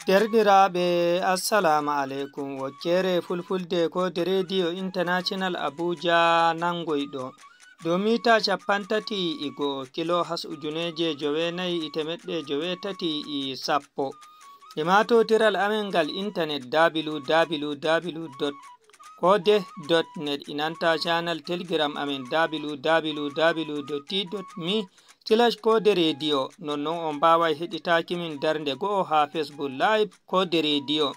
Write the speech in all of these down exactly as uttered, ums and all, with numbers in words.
Derɗiraaɓe, assalamu aleykum. Wokkere Fulfulde ko de Rediyo International Abuja nangoyɗo. Dow mita cappanɗe tati e go'o, kilo has ujuneeje joweenayi e teemeɗɗe joweetati e sappo. E maatotiral amen ngal intanet, www dot kode dot net, e nanta canal Telegram amen, www dot t dot me slash kode radio. Non non on mbaaway heɗitaaki min darnde go'o haa Facebook Live Kode Radio.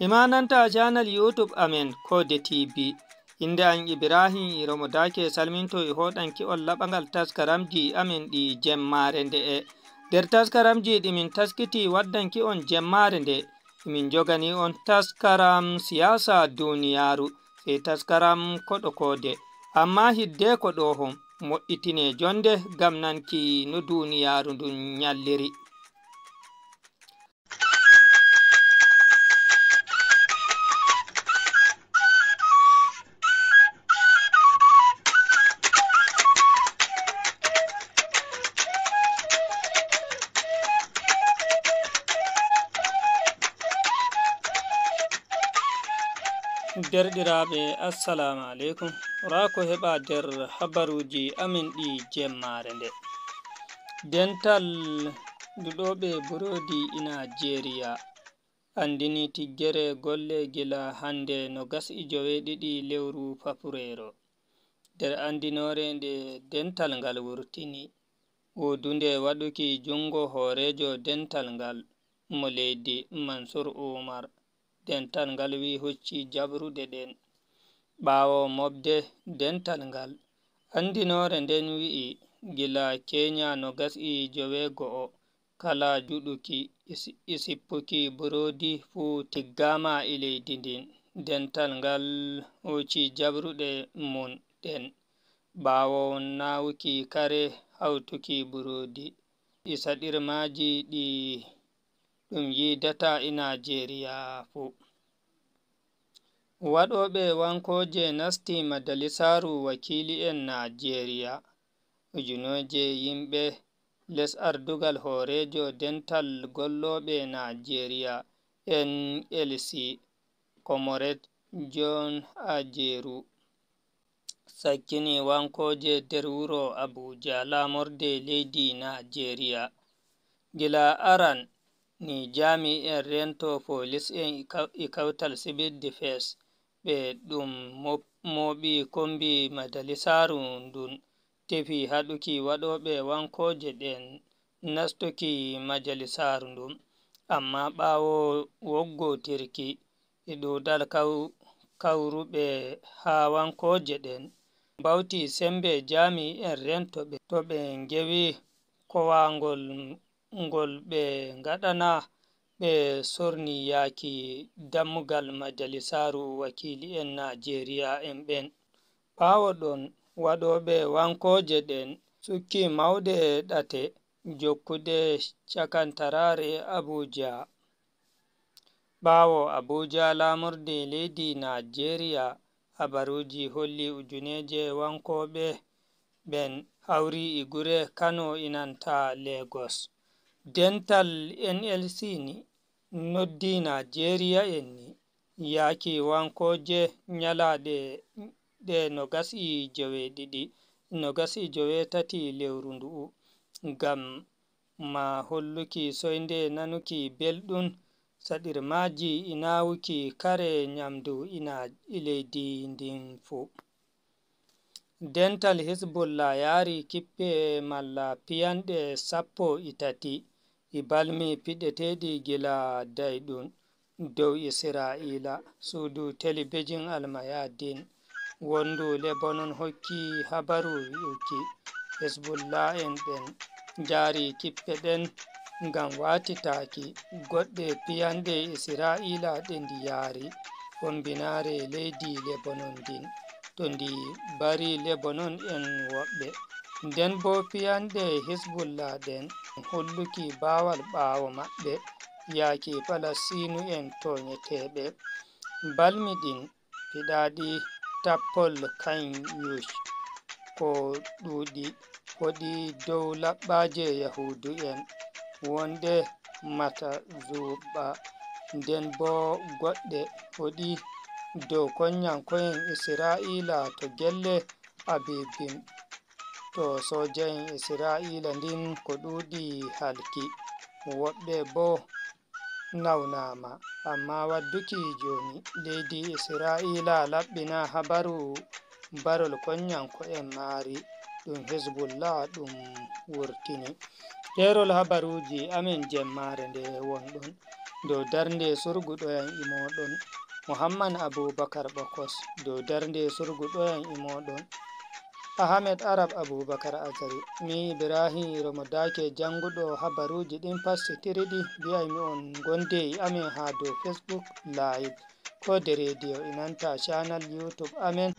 E ma nanta canal YouTube amen, Kode T V. Innde an Ibrahim Iromo Dake salminto e hoɗanki on laɓangal taskaramji amen ɗi jemmaare nde'e. Nder taskaramji ɗi min taskiti waddanki on jemmaare nde, min jogani on taskaram siyasa duniyaaru, sey taskaram koɗo koode. Amma hidde ko ɗo hon, moƴƴitine jonde ngam nanki no duniyaaru ndun nyalliri. Derɗiraaɓe, assalamu aleykum. Raa ko heɓa nder habaruuji amen ɗi jemmaare nde. Dental duɗooɓe buroodi e Naajeeriya anndini tiggere golle gila hannde nogas e joweeɗiɗi lewru Fabureeru. Nder anndinoore nde dental ngal wurtini, woodunde waɗuki junngo hooreejo dental ngal mo leydi, Mansur Umar, dental ngal wi'i hucci jaɓruɗe ɗen. Ɓaawo mooɓde dental ngal, anndinoore nden wi'i gila keenya nogas e joweego'o kala juɗuki e si-, e sippuki buroodi fuu tiggaama e leydi ndin. Dental ngal huuci jaɓruɗe mun ɗen ɓaawo nawuki kare hawtuki buroodi e saɗirmaaji ɗi ɗum yiidata e Naajeeriya fuu. Waɗooɓe wankooje nasti majalisaaru wakiili'en Naajeeriya. Ujunooje yimɓe les ardugal hooreejo dental gollooɓe Naajeeriya, N L C, Comrade John Ajeru, sakkini wankooje nder wuro Abuja, laamorde leydi Naajeeriya. Gila aran ni, jaami'en rento, polis'en e kaw-, e kawtal civil defense, ɓe ɗum mo-, mooɓi kombi majalisaaru ndun, tefi haɗuki waɗooɓe wankooje ɗen nastuki majalisaaru ndun. Amma ɓaawo woggotirki e ɗuuɗal kaw-, kawruɓe haa wankooje ɗen, mbawti sembe jaami'en rento ɓe, to ɓe ngewi kowaangol ngol ɓe ngaɗana, ɓe sorni yaaki dammugal majalisaaru wakiili'en Naajeeriya'en ɓen. Ɓaawo ɗon, waɗooɓe wankooje ɗen sukki mawɗe ɗate jokkude cakantaraare Abuja. Ɓaawo Abuja, laamorde leydi Naajeeriya, habaruuji holli ujuneeje wankooɓe ɓen hawri e gure Kano e nanta Lagos. Dental N L C ni noddi Naajeeriya'en ni yaaki wankooje nyalaaɗe ɗe nogas e joweeɗiɗi, nogas e joweetati lewru ndu'u, ngam ma holluki soynde nanuki belɗum saɗirmaaji e nawuki kare nyamdu e na-, e leydi ndin fuu. Dental Hizbullah yaari kippe malla piyanɗe sappo e tati e balmi piɗeteeɗi gila dayɗum dow Isra'iila. Suudu telebijin Almayadin wondu Lebanon hokki habaru wi'uki Hizbullah'en ɓen njaari kippe ɗen ngam waatitaaki goɗɗe piyanɗe Isra'iila ɗe ndi yaari fombinaare leydi Lebanon ndin, to ndi mbari Lebanon'en woɓɓe. Nden boo piyanɗe Hizbullah ɗen holluki baawal ɓaawo maɓɓe yaaki Palestiinu'en tooñeteeɓe. Balmi ɗin piɗaaɗi tappol Khan Younis ko ɗuuɗi, hoɗi dow laɓɓaaje Yahuudu'en wonɗe Mata Zuɓɓa nden boo goɗɗe o ɗi dow konyanko'en Isra'iila to gelle Abibim. To sooja'en Isra'iila ndin ko ɗuuɗi halki, woɓɓe boo nawnaama. Ammaa wadduki jooni, leydi Isra'iila laɓɓina habaru barol konyanko'en maari, ɗum Hizbullah ɗum wurtini. Keerol habaruuji amen jemmaare nde wonɗon dow darnde surguɗoyan e mooɗon, Muhammad Abubakar Ɓokos, dow darnde surguɗoyan e mooɗon, Ahmed Arab Abubakar Azari, mi Ibrahim Romo Dake jannguɗo habaruuji ɗin pastitiriɗi, mbi'aymi on ngonde e amen haa dow Facebook Live, Koode Radio e nanta channel YouTube amen.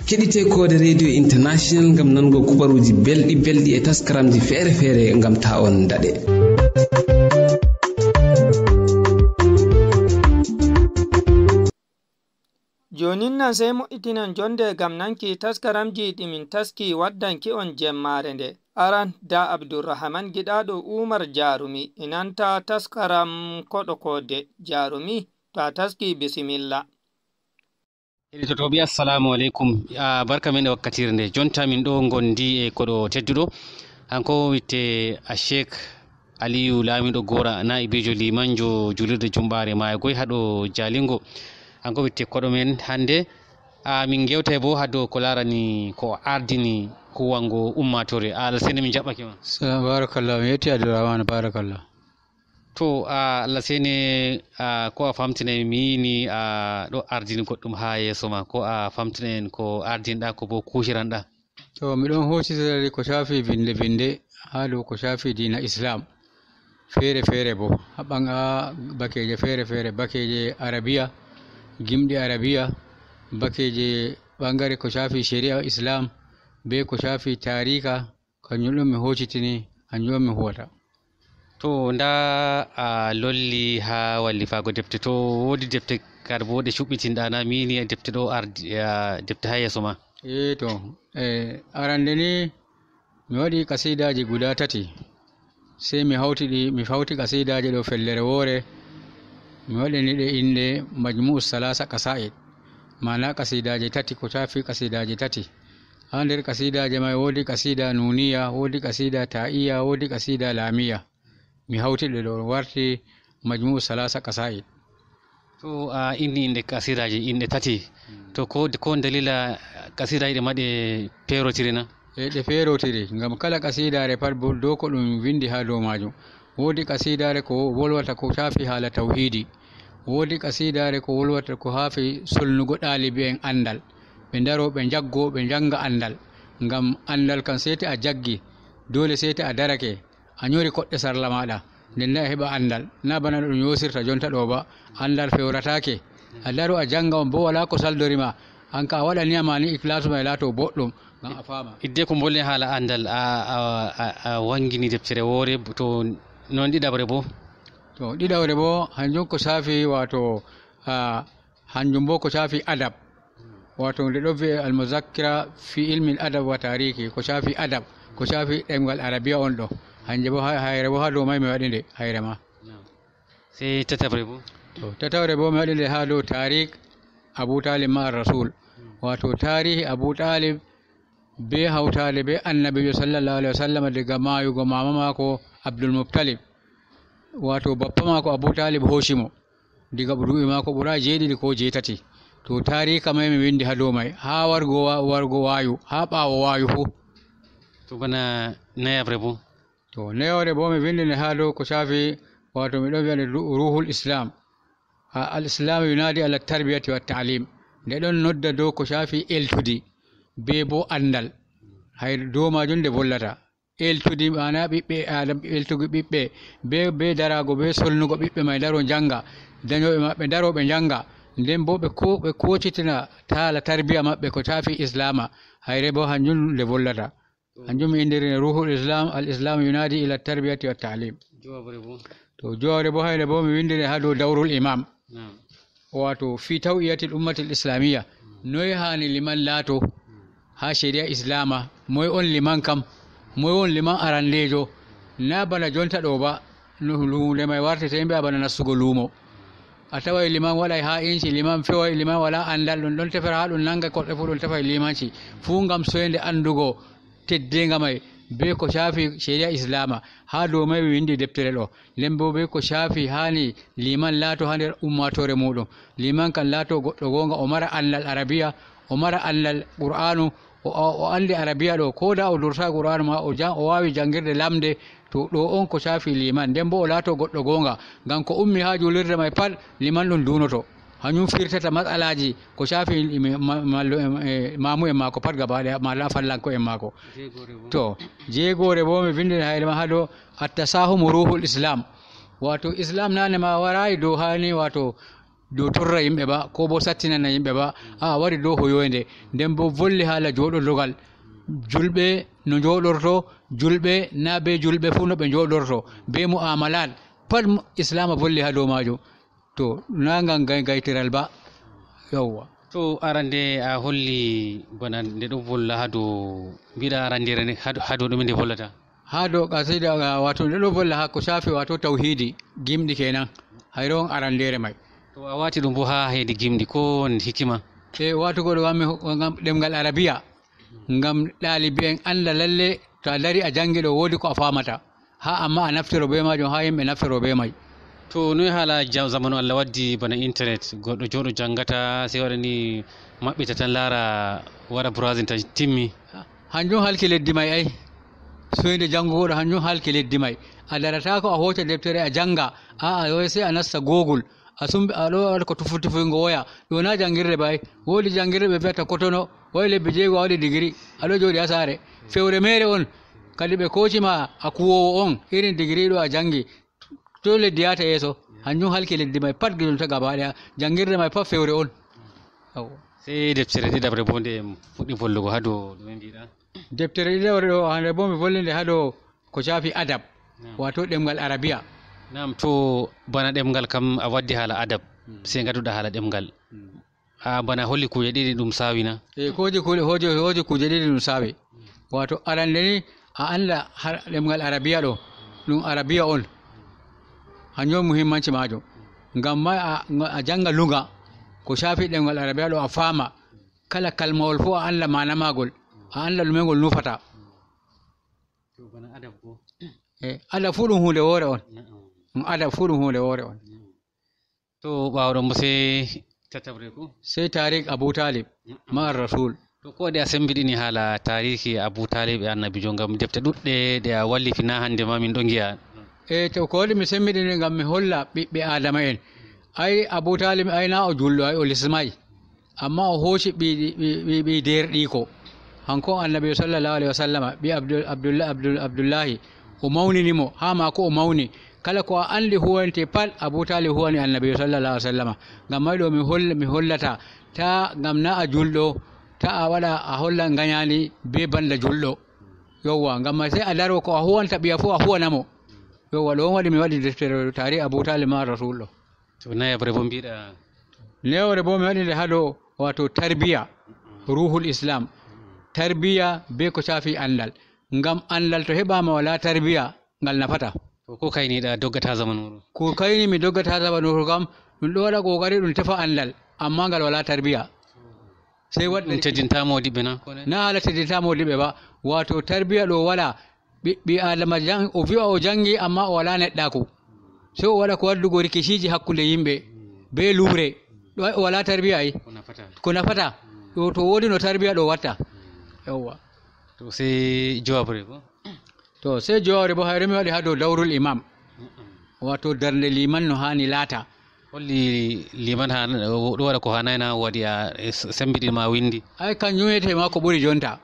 Keɗite Koode Radio International ngam nango kubaruuji belɗi belɗi e taskaramji feere feere ngam ta on daɗe. Joonin nan sey moƴƴitinen jonde ngam nanki taskaramji ɗi min taski waddanki on jemmaare nde. Aran, Da Abdurrahaman giɗaaɗo Umar Jarumi e nanta taskaram koɗo koode. Jarumi, to a taski, bisimilla. Heɗitotoɓe, assalamu aleykum. Ah, barka men e wakkatire nde. Jonta min ɗo ngondi e koɗo tedduɗo. Hanko witte Ashek Aliyu Laamiɗo Gora, naa'ibiijo limanjo julirde jumɓaare Maayo Goy haɗo Jalingo. Hanko witte koɗo men hannde. Ah, min ngewtay bo ha dow ko larani ko ardini huwango ummatore. Ah, Allah sene min jaɓɓake ma. Salam, barakallah. Mi yetti Abdurrahman, barakallah. To, ah, Allah sene, ah, ko a famtinay mi ni, ah, ɗo ardini goɗɗum ha yeeso ma. Ko a famtina en ko ardinɗa ko bo kuhiranɗa. To, miɗon hositiri ko shafi vinde vinde ha dow ko shafi diina Islam feere feere bo. Ha ɓanga bakeje feere feere, bakeje Arabiya, gimɗi Arabiya, bakeje ɓangare ko shafi shari'a Islam, be ko shafi tarika, kanjum ɗon mi hositini, kanjum on mi huwata. To, nda a lolli ha wallifaago defte. To, woodi defte kar bo ɗe cuɓɓitinɗa na, mi yi'ni defte ɗo ardi, ah, defte ha yeeso ma. Eh, to, eh, arande ni, mi waɗi kasiidaaji guda tati. Sey mi hawti ɗi, mi hawti kasiidaaji ɗo fellere woore. Mi waɗani ɗe innde Majmu'u Salasa Qasa'id. Maana kasiidaaji tati, ko shafi kasiidaaji tati. Ha nder kasiidaaji may woodi kasiida nuniya, woodi kasiida ta'iya, woodi kasiida laamiya. Mi hawti ɗe ɗo warti Majmu'u Salasa Qasa'id. To, a inni innde kasiidaaji, inɗe tati. Hmm. To, ko, ko dalila kasiidaaji ɗe ma ɗe peerotiri na? E ɗe peerotiri, ngam kala kasiidaare pat bo dow ko ɗum windi ha dow maajum. Woodi kasiidaare ko wolwata ko shafi haala tawhiidi. Woodi kasiidaare ko wolwata ko haafi solnugo ɗaalibi en andal. Ɓe ndaro, ɓe njaggo, ɓe njanga andal. Ngam andal kam sey to a jaggi, doole sey to a darake. A nyori koɗɗe sarla maɗa, nden na a heɓa andal. Na bana no ɗum yosirta jonta ɗo ba, andal fewrataake. A daro a janga on bo wala ko saldori ma. An ka a waɗa niya ma ni, iklasu ma e laato boɗɗum, ngam a faama. Hidde ko mbollen haala andal, a, a, a, a wangini deftere woore, to non ɗiɗaɓre bo? To ɗiɗaɓre bo, hanjum ko shafi wato, a, hanjum bo ko shafi adab. Wato nde ɗo vi'e Al-Muzakkira fi ilmi al-adab wa tariki, ko shafi adab, ko shafi ɗemngal Arabiya on ɗo. Hanje bo ha-, hayre bo ha dow may mi waɗi nde, hayre ma. Sey tataɓre bo? To, tataɓre bo mi waɗi nde ha dow tarik Abu Talib ma Rasul. Wato tarihi Abu Talib be hawtade be Annabijo sallallahu alaihi wasallam daga mayugo mama mako Abdul Muttalib. Wato bappa mako Abu Talib hoshi mo. Diga duuɓi maako ɓuraa jeeɗiɗi koo jeetati. To, taariika may mi winndi haa dow may, haa wargo wa-, wargo waayu, haa ɓaawo waayu fuu. To, bana nayaɓre boo? To, nayaɓre boo mi winndi nde haa dow ko caafi, waato mi ɗon wi'a nde ru-, Ruuhul Islaam. A-, Al Islaam yunaadi ala tarbiyati wa taalim. Nde ɗon nodda dow ko caafi eltudi, bee boo anndal. Hay dow maajum nde vollata. Eltudi, maana ɓiɓɓe Aadama, eltugo ɓiɓɓe, be, be daraago, be solnugo ɓiɓɓe may, daro njannga, danyooɓe maɓɓe, daro ɓe njannga. Nden boo ɓe ko-, ɓe kootitina taala tarbiya maɓɓe ko caafi Islaama, hayre boo hanjum nde vollata. Hanjum mi indiri ruhul islam, al islam yunadi ila tarbiyati wa ta'lim. Jowabore bo. To jowabore bo, hayre bo mi windiri ha dow dawrul imam. Wato fi tawiyatil ummatil islamiyya. Noy hani liman laato ha shari'a islama? Moy on liman kam? Moy on liman arandejo? Na bana jonta ɗo ba, no hunde mai wartete yimɓe a bana nastugo lumo. A tawai liman waɗai ha inci, liman fewai, liman wala andal, ɗum ɗon tefera ha ɗum nanga koɗɗe fu ɗum tefai limanci. Fu ngam soyde andugo teddenga mai be ko shafi shari'a islama. Ha dow mai mi windi deftere ɗo. Nden bo be ko shafi hani liman laato ha nder ummatore muɗum. Liman kan laato goɗɗo gonga, o mara andal arabiya, o mara andal qur'anu, o, o, o andi arabiya ɗo, ko da o dursa qur'anu ma, o jan-, o wawi jangirde lamde, to ɗo on ko shafi liman. Nden bo o laato goɗɗo gonga, ngam ko ummi ha julirde mai pat, liman ɗum dunoto. Hanyum firtata matsalaji ko shafi ma-, mallu-, eh, mamu en mako pat gaba ɗaya, malla fallanko en mako. To, jegore bo mi vindini hayre ma ha dow at-tasahumu ruhul islam. Wato islam nane ma warai dow hani, wato dow torra yimɓe ba, ko bo sattinana yimɓe ba. A wari dow hoyoynde, nden bo volli hala joɗodogal. Julɓe no joɗorto, julɓe na be julɓe fu no ɓe joɗorto, be mu'amalat. Pat mu-, islama volli ha dow majum. To, na ngam gay-, gaytiral ba. Yawwa. To arande a holli bana nde ɗon volla ha dow, mbiɗa arandere nde ha dow, ha dow ɗume nde vollata? Ha dow qasida, a, wato nde ɗon volla ha ko shafi wato tawhidi, gimɗi kenan. Hayre on arandere mai. To a wati ɗum bo ha hedi gimɗi, ko on hikima? E, watugo ɗo ngam mi ho-, ngam ɗemngal arabiya. Ngam ɗalibi en anda lalle to a dari a jangi ɗo wodi ko a famata. Ha amma a naftiro be majum, ha yimɓe naftiro be mai. To noy hala ja-, zamanu Allah waddi bana internet, goɗɗo joɗo jangata, sai waɗani maɓɓita tan lara, waɗa browsing tan timmi. Hanjum halki leddi mai ai. Soyde jangugo ɗo hanjum halki leddi mai. A daratako a hoca deftere a janga. A'a, wai sai a nasta Google. A sumbi, a ɗo waɗa ko tufu tufuyngo woya. Ɗo na jangirde ba ai. Wodi jangirde ɓe vi'ata Kotono, wai lebbi jeego a waɗi digiri. A ɗo joɗi ha sare. Fewre mere on. Kadi ɓe koci ma a kuwowo on. Irin digiri ɗo a jangi. To leddi yata yeso. Hanjum halki leddi mai pat gidon ta gaba ɗaya. Jangirde mai pat fewre on. Yawwa. Sai deftere ɗiɗaɓre bo nde en fuɗɗi vollugo ha dow ɗume mbiɗa? Deftere ɗiɗaɓre ɗo, hande bo mi vollinde ha dow ko shafi adab, Naam. Wato ɗemngal arabiya. Naam, to bana ɗemngal kam a waddi hala adab, Mm. Sai ngaduɗa hala ɗemngal. Mm. A bana holli kuje ɗiɗi ɗum sawina. E, hoje kuje, hoje, hoje kuje ɗiɗi ɗum sawi. Wato arande ni a anda har ɗemngal arabiya ɗo, ɗum arabiya on. Hanjum muhimmanci majum. Ngam mai a, a janga luga ko shafi ɗemngal arabiya ɗo a fama. Kala kalmawol fu a anda mana magol, a anda ɗume ngol nufata. To bana adab bo? E, adab fu ɗum hunde wore on. Na'am. Mm, adab fu ɗum hunde wore on. Na'am. To ɓawo ɗon bo sai tataɓre ko? Sai tarik Abu Talib, Na'am. Ma'ar Rasul. To ko waɗi a sembiɗini hala tariki Abu Talib e Annabijo, ngam defte ɗuɗɗe ɗe a wallifi na hande ma min ɗo ngi'a. E, to ko waɗi mi sembiɗini ngam mi holla ɓiɓɓe Adama en. Ai Abu Talib ai na o julɗo, ai o lismai. Amma o hooci ɓi, ɓi, ɓi, ɓi deerɗiiko. Hanko Annabi sallallahu alaihi wasallama, ɓi Abdul-, Abdullah-, Abdul-, Abdullahi. O mawnini mo, haa maako o mawni. Kala ko a andi huwante pat, Abu Talib huwani Annabi sallallahu alaihi wasallama. Ngam mai ɗo mi holl-, mi hollata, ta ngam na a julɗo, ta a waɗa a holla nganyani be banda julɗo. Yowwa, ngam mai sai a daro ko a huwanta ɓiya fu a huwana mo. Yowwa, ɗo on waɗi mi waɗi deftere tari Abu Talib ma Rasul ɗo. To nayaɓre bo mbiɗa? Newre bo mi waɗi nde haa dow, wato tarbiya, ruhul Islam. Tarbiya be ko shafi andal. Ngam andal to heɓama wala tarbiya, ngal nafata. To ko kayniɗa doggata zamanuru? Ko kayni mi doggata zamanuru kam, ɗum ɗo waɗa kokari ɗum tefa andal, amma ngal wala tarbiya. Sai waɗa ɗum teddinta modiɓɓe na? Na hala teddinta modiɓɓe ba. Wato tarbiya ɗo wala ɓi, ɓi Adama jang-, o vi'a o jangi, amma o wala neɗɗaku. Sai o waɗa ko waddugo rikiciji hakkunde yimɓe be luure. Ɗo o wala tarbiya ai. Ko nafata. Ko nafata. Ɗo to wodi no tarbiya ɗo watta. Yawwa. To sai jowabri ko? To sai jowabri bo hayre mi waɗi haa dow dawrul imam. Wato darnde liman no hani laata. Holli liman ha, ɗo waɗa ko hanai na waɗi a, e, s-, sembiɗin ma windi? Ai, kanjum wiyete ma ko ɓuri jonta.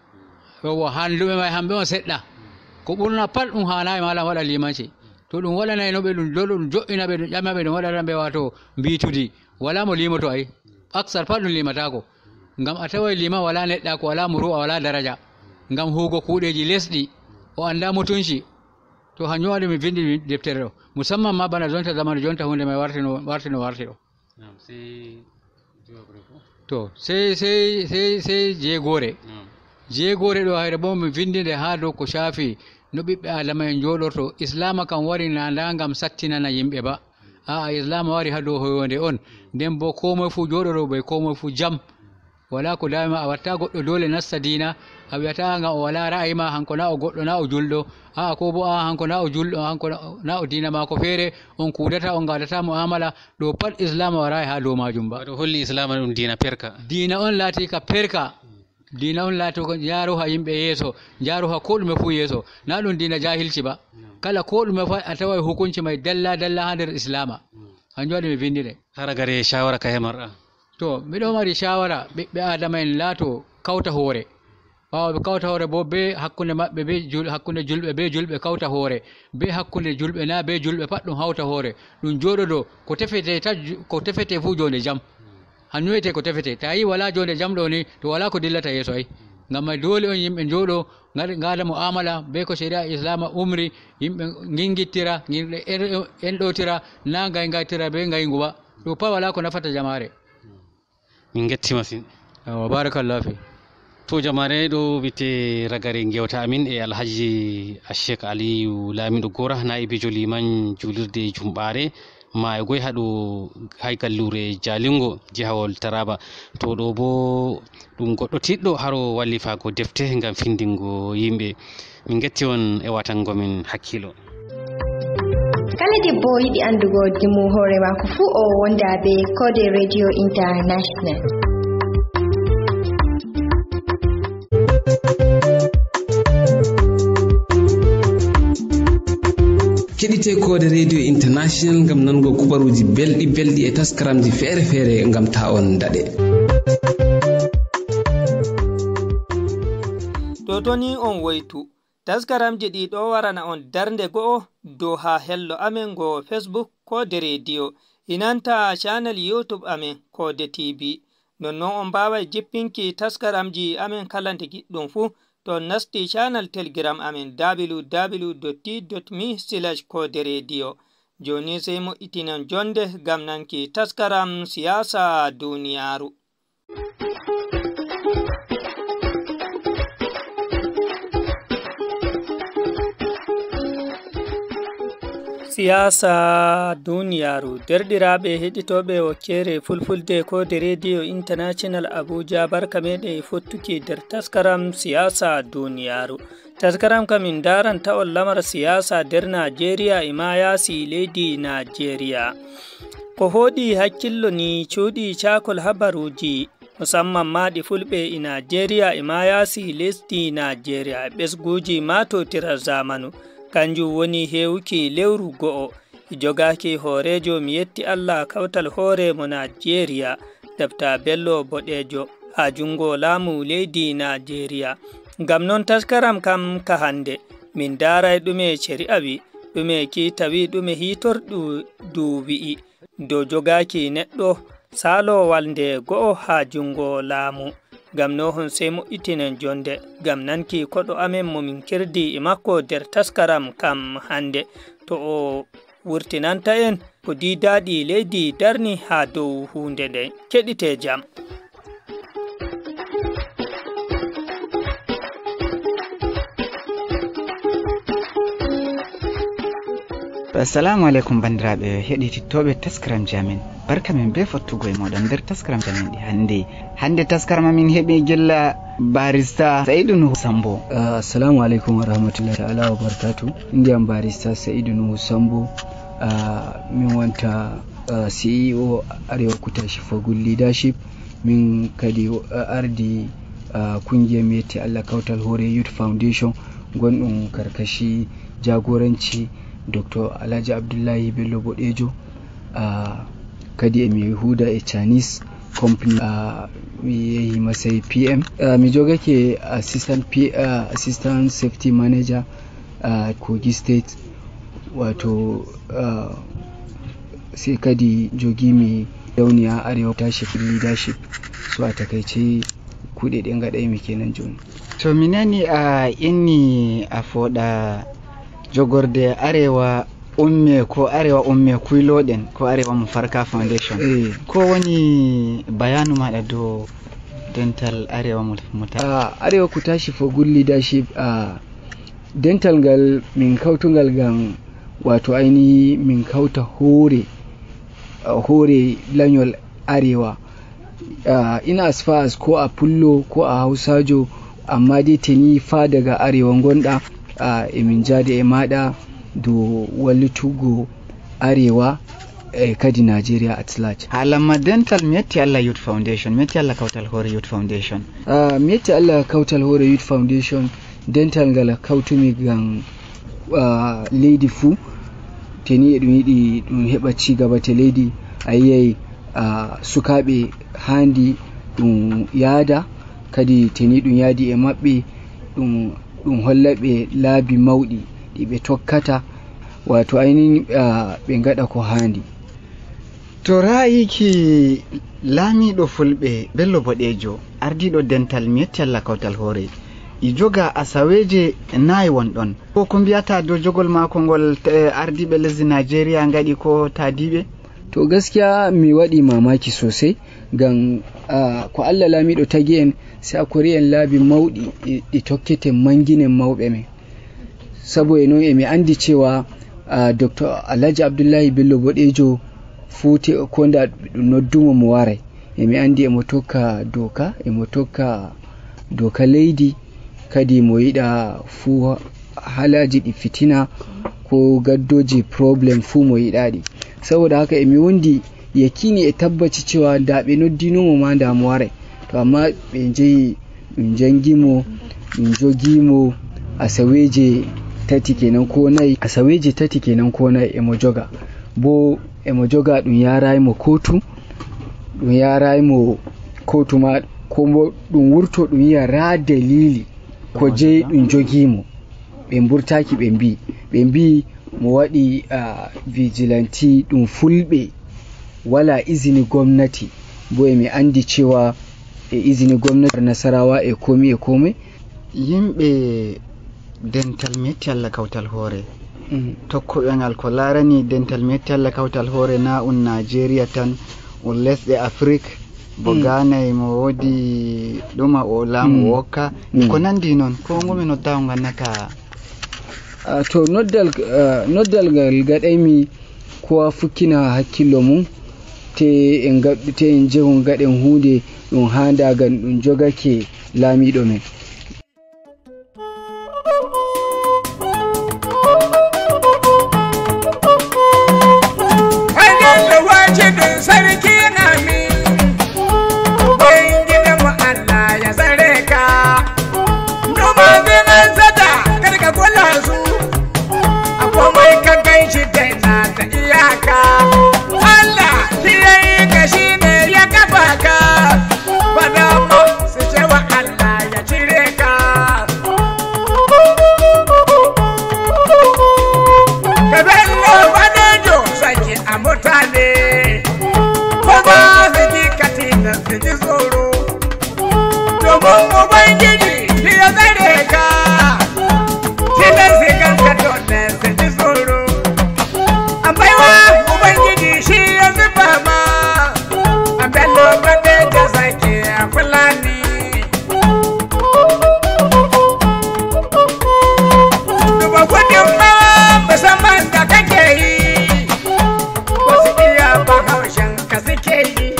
Yowwa, handuɓe mai hamɓe on seɗɗa. Ko ɓurna pat ɗum hanai malam waɗa limanci. To ɗum waɗanai no ɓe ɗum dolo, ɗum jo'ina ɓe, ɗum ƴama ɓe, ɗum waɗana ɓe wato mbitudi. Wala mo limoto ai. Aksar pat ɗum limatako. Ngam a tawai liman wala neɗɗako, wala muru'a, wala daraja. ngam huugo kuuɗeeji lesɗi, o anndaa mutunci. To hanjum waɗi mi vinndi deftere ɗo. Musamman ma bana jonta zamanu jonta huunde may warti no, warti no warti ɗo. Naam, sey To, sey, sey, sey, sey jeegoore. Naam. Jeegoore ɗo, hayre boo mi vinndi nde haa dow ko caafi no ɓiɓɓe Aadama'en njooɗorto. Islaama kam wari naa ndaa ngam sattinana yimɓe ba. A'a, Islaama wari haa dow hoyonde on. Nden boo koo moy fuu jooɗodo bee koo moy fuu jam. Walaa ko daami ma, a watta goɗɗo doole nasta diina. A wi'ata ngam o walaa ra'ayi ma, hanko naa o goɗɗo, naa o julɗo. A'a, koo boo a'a, hanko naa o julɗo, hanko naa o diina maako feere. On kuudata, on ngaadata mu'amala. Ɗo pat Islaama waraay haa dow maajum ba. Wato holli Islaama ɗum diina perka. Diina on laati ka perka. Diina on laati ko njaaroha yimɓe yeeso, njaaroha koo ɗume fuu yeeso. Naa ɗum diina jaahilci ba. Kala koo ɗume fuu a taway hukunci may dalla dalla haa nder Islaama. Hanjum waɗi mi vinndi nde. Hara gare shawara ka hemarɗa. To, miɗo mari shawara ɓiɓɓe Aadama'en laato kawta hoore. Ɓaawo ɓe kawta hoore boo bee hakkunde maɓɓe bee jul-, hakkunde julɓe bee julɓe kawta hoore, bee hakkunde julɓe naa bee julɓe pat ɗum hawta hoore. Ɗum jooɗodo ko tefete ta-, ko tefete fuu joonde jam. Hanjum wi'etee ko tefete. To a yi'i walaa joonde jam ɗo ni, to walaa ko dillata yeeso ay. Ngam may doole on yimɓe njooɗo ngaɗ-, ngaada mu'amala bee ko shari'a Islaama umri, yimɓe nginngittira, yimɓe en-, enɗootira, naa ngayngatira bee ngayngu ba. Ɗo pat walaa ko nafata jamaare. Min ngetti masin. Awa, barakallahu fi. To jamaare ɗo witte ragare ngewta amin e Alhaji Ashek Aliyu Lamiɗo Gora, na'ibijo liman julirde Jumɓaare Maayo Goy haɗo hay galluure Jalingo, jihawol Taraba. To ɗo boo ɗum goɗɗo tiɗɗo haro wallifaago defte ngam findingo yimɓe. Min ngetti on e watango min hakkilo. Kala debbo yiɗi anndugo dimu hoore maako fuu, o wonda be Koode Radio International. Keɗite Koode Radio International ngam nango kubaruuji belɗi belɗi e taskaramji feere-feere ngam ta on daɗe. To toni on woytu. Taskaramji ɗi ɗo warana on darnde go'o dow haa hello amen ngo Facebook Koode Radio, inanta channel YouTube amen Koode T V. Nonnon on mbaaway jippinki taskaramji amen kala nde giɗɗon fuu, to on nasti channel Telegram amen, w w w dot t dot m e slash koode radio. Jooni sey moƴƴitinen jonde ngam nanki taskaram Siyaasa Duniyaaru. Siyaasa Duniyaaru. Derɗiraaɓe heɗitooɓe wakkere Fulfulde Koode Radio International Abuja, barka meɗen e fottuki nder taskaram Siyaasa Duniyaaru. Taskaram kam min ndaranta on lamar siyaasa nder Najeriya e ma yaasi leydi Najeriya. Ko hoɗi hakkillo ni cuuɗi caakol habaruuji, musamman ma ɗi fulɓe e Najeriya e ma yaasi lesdi Najeriya, e ɓesguuji maatotiral zamanu. Kanjum woni heewuki lewru go'o. E jogaaki hooreejo mi yetti Allah kawtal hoore mo Najeriya, Dabta Bello Boɗeejo, haa junngo laamu leydi Najeriya. Ngam non taskaram kam ka hannde, min ndaaray ɗume ceri'a wi, ɗume kiita wi, ɗume hiitordu du wi'i. Dow jogaaki neɗɗo saalo walnde go'o haa junngo laamu. Ngam no hon sey moƴƴitinen jonde, ngam nanki koɗo amen mo min kirdi e makko nder taskaram kam hannde. To o wurtinanta en ko diidaaɗi leydi darni haa dow huunde nden. Keɗite jam. Assalamu aleykum, banndiraaɓe heɗitittooɓe taskaramji amen. Barka men bee fottugo e mooɗon nder taskaramji amen ɗi hannde. Hannde taskaram amin heɓi gilla barista Sa'idu Nuhu Sambo. Ah, assalamu aleykum wa rahmatullahi ta'ala wa barakatuh. Innde am barista Sa'idu Nuhu Sambo. Ah, min wonta, ah, C E O Arewa Kutashi for Good Leadership. Min kadi, ah, ardi, ah, kungiya mi yetti Allah Kawtal Hoore Youth Foundation, gonɗum karkashi jagoranci Doctor Alhaji Abdullahi Bello Boɗejo. Ah, kadi emi huuda e Chinese company. Ah, mi yehi Masai P M. Ah, mi jogake assistant P-, ah, assistant safety manager, ah, Kogi State. Wato, ah, sai kadi jogimi dauniya Arewa Kutashi for Good Leadership. So a takaice Kuuɗe ɗe ngaɗaymi kenan jooni. To mi nani a inni a fooɗa jogorde Arewa umme, ko Arewa umme kuyloɗen, ko Arewa mo Farka Foundation. Eh. Ko woni bayanu maɗa dow dental Arewa mo, mo ta- Ah, Arewa ko tashi fo gulli dashi, ah, dental ngal min kawtungal ngam, wato ainihi min kawta hoore, ah, hoore lanyol Arewa. Ah, in as far as ko a pullo, ko a hawsaajo, amma dai teni faa daga Arewa ngonɗa, ah, e min jaada e maɗa dow wallituggo Arewa, e kadi Nigeria at large. Haala ma dental, mi yetti Allah Youth Foundation, mi yetti Allah Kawtal Hoore Youth Foundation. Ah, mi yetti Allah Kawtal Hoore Youth Foundation, dental ngal kawtumi ngam, ah, leydi fuu. Teni eɗum yiɗi ɗum heɓa cigaba to leydi, a yiyay, ah, sukaaɓe haandi ɗum yaada, kadi teni ɗum yaadi e maɓɓe, ɗum, ɗum holla ɓe laabi mawɗi ɗi ɓe tokkata, wato ainihin, ah, ɓe ngaɗa ko haandi. To ra'ayiki laamiiɗo Fulɓe Bello Boɗeejo, ardiiɗo dental mi yetti Allah Kawtal Hoore, e joga asaweeje nayi won ɗon. Ko, ko mbiyata dow jogol maako ngol, eh, ardiiɓe lesdi Nigeria ngaɗi ko taadiiɓe? To gaskiya mi waɗi mamaki sosai, ngam, ah, ko Allah laamiiɗo tagi en, sai a kori en laabi mawɗi ɗi, ɗi tokketen mannginen mawɓe men. Sabu e non e mi anndi cewa, ah, Doctor Alhaji Abdullahi Bello Boɗeejo fuu te-, ko nda ɗum noddumo mo waray. E mi anndi emo tokka dooka, emo tokka dooka leydi, kadi mo yiɗa fuu haalaaji ɗi fitina, ko gaddooji problem fuu mo yiɗa ɗi. Saboda haka e mi wondi yakini e tabbaci cewa nda ɓe noddino mo ma nda mo waray. To amma ɓe njehi ɗum jangi mo, ɗum jogi mo asaweeje tati kenan ko nayi, asaweeje tati kenan ko nayi emo joga. Bo emo joga ɗum yaaraay mo kootu, ɗum yaaraay mo kootu ma, ko mo ɗum wurto ɗum yi'a raa dalili ko jeyi ɗum jogi mo. Ɓe mburtaaki ɓe mbii, ɓe mbii mo waɗi, ah, vigilanti ɗum fulɓe, wala izini gomnati. Bo e mi anndi cewa e izini gomnati Nasarawa e komi e komi. Yimɓe dental mi yetti Allah Kawtal Hoore. Mm. Tokkuɓe ngal ko laarani dental mi yetti Allah Kawtal Hoore na un Nigeria tan, un lesɗe Afrik, bo Mm. Ghana e mo woodi ɗuma o laamu Mm. wokka. Mm. Ko nandi non, ko ngumi noddawo ngannata? Ah, to noddal, ah, noddal ngal gaɗaymi ko a fukkina hakkillo mum, te en gaɗ-, te en jehu gaɗen huunde ɗum haanda ngam ɗum jogake laamiiɗo men. Sarki amin, Ubangijinmu Allah ya tsare ka. Noma zai zata, kar ka kula su. A komai ka gan shi dai na da iyaka. Allah shi ya yi ka, shi ne ya kafa ka. Ba dama su ce wa Allah ya cire ka. Ka bello badejo sake a mutane. Ko ba su ji ka tilas su ji tsoro. Domin Ubangiji shi ya tsare ka, tilas su ganka dole su ji tsoro. A baiwa Ubangiji shi ya zuba ma, a bello baɗe da zaki a Fulani. Duba gudunmawa musamman da kake yi, wasu iya bahaushen ka suke yi.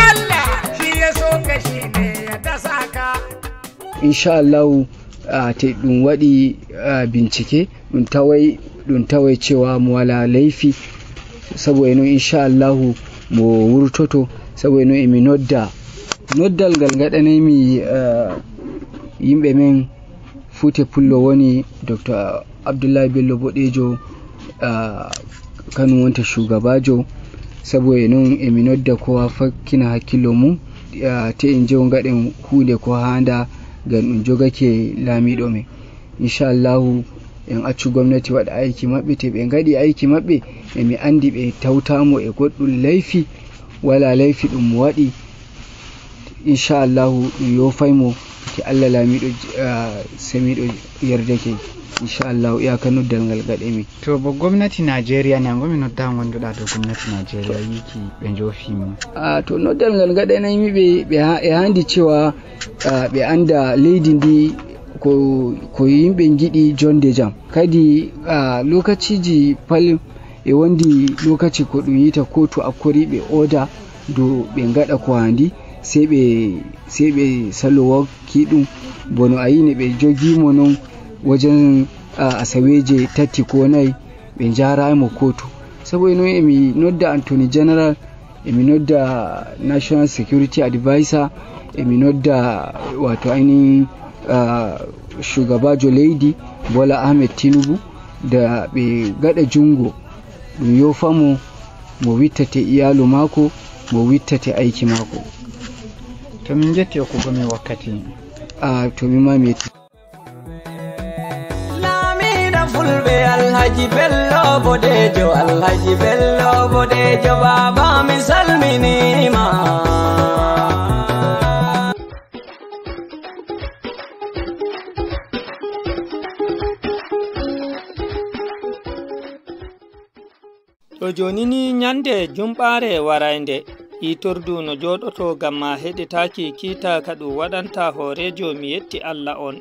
Allah shi ya so ka, shi ne ya dasa ka. Insha Allahu, ah, te ɗum waɗi, ah, bincike, ɗum taway, ɗum taway cewa mo wala laifi. Sabu e non, insha Allahu, mo wurtoto. Sabu e non, emi nodda. Noddal ngal ngaɗanaymi, ah, yimɓe men Fuute Pullo woni Doctor Abdullahi Bello Boɗeejo, ah, kanum wonta shugabaajo. Sabu e non, emi nodda kowa fakkina hakkillo mum, ah, te en jew ngaɗen huunde ko haanda, ngam ɗum jogake laamiiɗo men. Insha Allahu, en accu gomnati waɗa ayki maɓɓe. Te ɓe ngaɗi ayki maɓɓe, emi anndi ɓe tawtaamo e goɗɗum laifi, wala laifi ɗum mo waɗi. Inchallahu ɗum yoofay mo, te Allah laamiiɗo, ah, semiiɗo yerdake. Inchallahu, iyaka noddal ngal gaɗe mi. To bo gomnati Najeriya ne, ango mi nodda ngonduɗa dow gomnati Najeriya yiki ɓe njoofi mo. Ah, to noddal ngal gaɗanay mi ɓe, ɓe ha-, e handi cewa, ah, ɓe anda leydi ndi ko, ko yimɓe ngiɗi jonde jam. Kadi, ah, lokaciji pal e wondi lokaci ko ɗum yita kotu akkori ɓe oda do ɓe ngaɗa ko handi, sey ɓe, sey ɓe salowo ki ɗum. Bono a yini ɓe jogimo non wajen, ah, asaweje tati ko nayi, ɓe njaarayi mo kotu. Sabu e non emi nodda Anthony General, emi nodda National Security Advisor, emi nodda wato ainihin, ah, shugabajo leydi Bola Ahmed Tinubu, da ɓe gaɗa jungo ɗum yofa mo, mo wittate iyalu maako, mo wittate aiki maako. To min jetti okkugo min wakkati. Ah, to min ma mi yetti. Laamiiɗo fulɓe Alhaji Bello Bodejo, Alhaji Bello Bodejo, baaba mi salminiima. To jooni ni nyande jumɓaare waraynde, hiitordu no jooɗoto ngam ma heɗitaaki kiita ka ɗum waɗanta hooreejo mi yetti Allah on,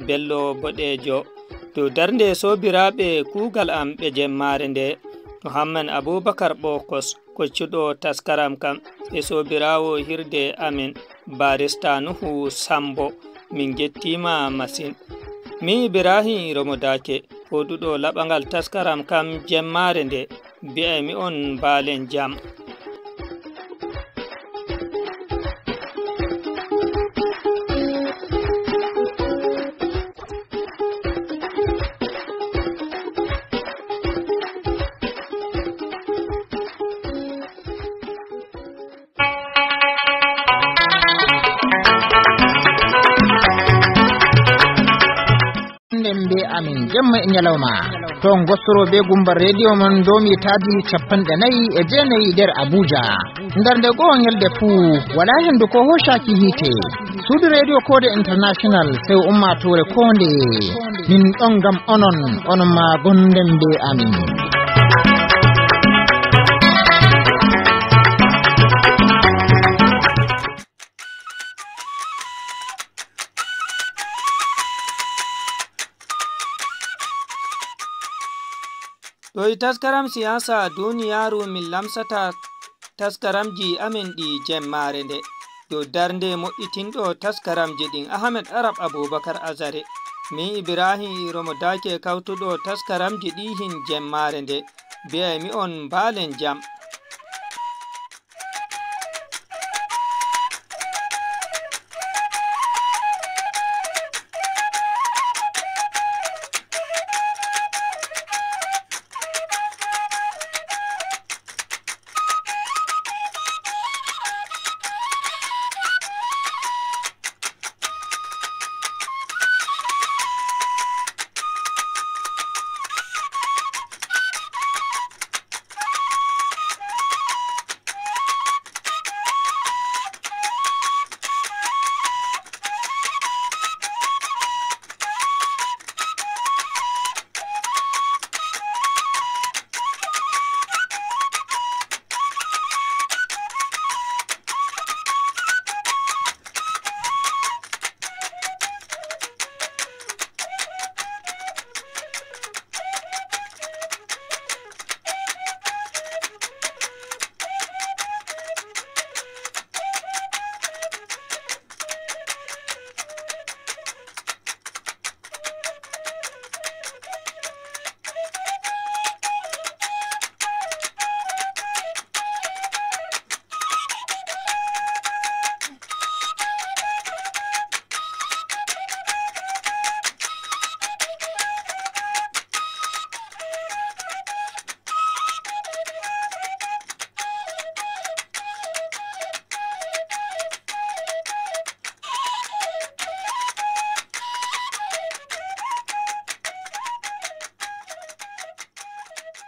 Bello Boɗeejo. Dow darnde soobiraaɓe kuugal am ɓe jemmaare nde, Muhammad Abubakar Ɓokos, koccuɗo taskaram kam, e soobiraawo hirde amin, Barista Nuhu Sambo, min njettiima masin. Min Ibrahim Romo Daake, fooduɗo laɓangal taskaram kam jemmaare nde, mbi'aymi on mbaalen jam. Nden mbe amin jemma e ñalawma. To ngostoro be gumba rediyo mon domi taadi capanɗe nayi e jeenayi nder Abuja. Nder nde goo ñalde fuu, walaa hendu ko hoocaaki hiite. Suudu rediyo Koode International, sew ummaatoore koonde. Min ɗon ngam onon, onon ma gonden be amin. Ɗo e taskaram siyaasa duniyaaru, min lamsata taskaramji amin ɗi jemmaare nde. Dow darnde moƴƴitinɗo taskaramji ɗin, Ahmed Arab Abubakar Azare. Min Ibrahim Romo Daake kawtuɗo taskaramji ɗi hin jemmaare nde. Mbi'aymi on mbaalen jam.